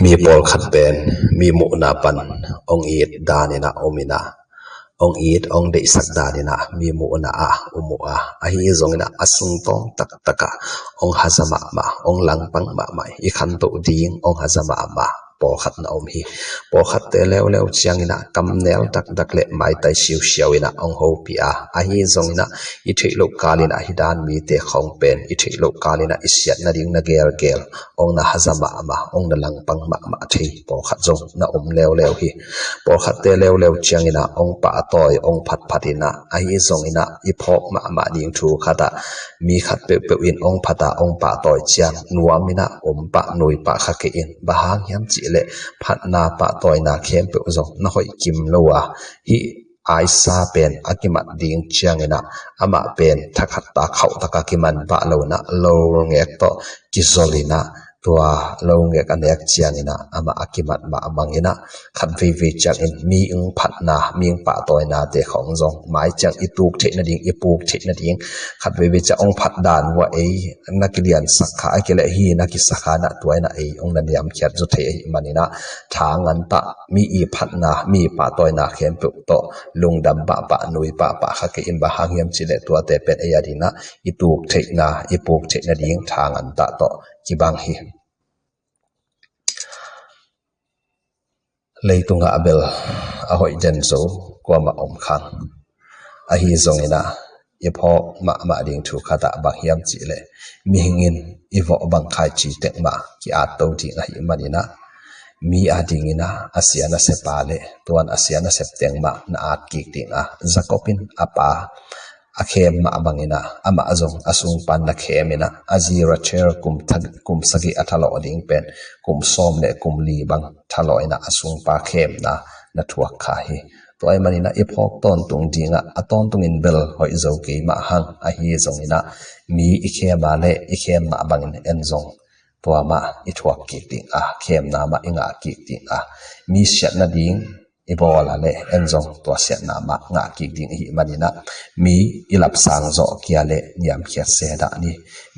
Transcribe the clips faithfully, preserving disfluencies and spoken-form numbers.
Mi pawlkhat pen mi muhna pan hong it danin ah om in ah, hong it hong deihsak danin ah mi muhna ah um uh a, ahi zongin ah a sungtawng taktak ah hong haza mahmah, hong langpang mahmah, i khantoh ding hong haza mahmah pawlkhat na om hi. Pawlkhatte leuleu ciangin ah kamnel dakdak le maitai siusiau in ah hong hopih a, ahi zongin ah i theih loh kalin ah hih dan mite khawng pen i theih loh kalin ah i siat nading na gelgel hong na haza mahmah, hong na langpang mahmah thei pawlkhat zong na om leuleu hi. Pawlkhatte leuleu ciangin ah hong pahtawi, hong phatphat in ah, ahi zongin ah i phawk mahmah ding thu khat ah mi khat peuhpeuh in hong phat a hong pahtawi ciang nuam in ah om pah, nui pah kha kei in. Bang hang hiam cih leh phatna pahtawina khempeuh zong na hoih kim lo a, hih aisa pen a kimat ding ciangin ah amah pen thakhat tak khauh tak a kiman pah lo in ah lolngek tawh kizol in ah, tua lolngek a nek ciangin ah amah a kimat mah bangin ah khat veivei ciangin mi ong phatna, mi ong pahtawinate khawng zong mai ciang i tuk theih nading, i puk theih nading, khat veivei ciang ong phat dan uh a ei na kiliansak kha, a kileh hi na kisak kha in ah tua in ah ei ong na niamkhiat zaw thei ahih manin ah tha ngan tah, mi i phatna, mi i pahtawina khempeuh tawh lungdam pahpah, nui pahpah kha kei in. Bang hang hiam cih leh tuate pen ei a dingin ah i tuk theihna, i puk theih nading tha ngan tah tawh kibang hi. Leitungah bel a hoih den zo kuamah om khang. Ahi zongin ah i phawk mahmah ding thu khat ah bang hiam cih leh mihing in i vawh bang khaici tek mah ki-at to ding ahih manin ah mi a dingin ah a sia na sep a le tuan a sia na sep teng mah na at kik ding a, Jacob in a pa a khem mah bangin ah amah zong a sungpan na khem in ah, a zi Rachel kum tha-, kum sagih a thalawh ding pen kum sawm le kum li bang thalawh in ah a sungpa khemna na thuak kha hi. Tua ahih manin ah i phawk tawntung ding ah a tawntungin bel hoih zo kei mah hang, ahi zongin ah mi i khem a le i khem mah bangin en zong tua mah i thuak kik ding a, khemna mah i ngah kik ding a, mi siat nading i bawl a le en zong tua siatna mah ngah kik ding ahih manin ah mi i lapsang zawh kei a le niamkhiat se dah ni,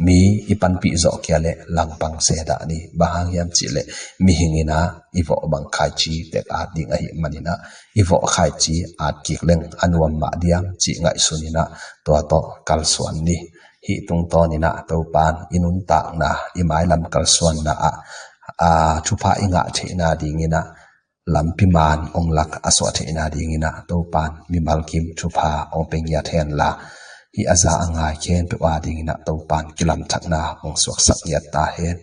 mi i panpih zawh kei a le langpang se dah ni. Bang hang hiam cih leh mihing in ah i vawh bang khaici tek at ding ahih manin ah i vawh khaici at kik leng a nuam mah diam cih ngaihsun in ah tua tawh kalsuan ni. Hih tungtawn in ah Topan i nuntakna, i mailam kalsuanna ah, aa, thupha i ngah theihna dingin ah lampi man ong lak a suah theihna dingin ah Topan mimal kim thupha ong pe ngiat hen la, hih a za a ngai khempeuh a dingin ah Topan kilamthakna ong suaksak ngiat ta hen.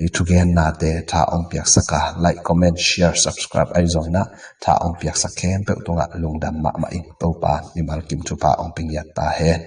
I thugennate tha ong piaksak a, like, comment, share, subscribe ahi zongin ah tha ong piaksak khempeuh tungah lungdam mahmah ing. Topan mimal kim thupha ong pe ngiat ta hen.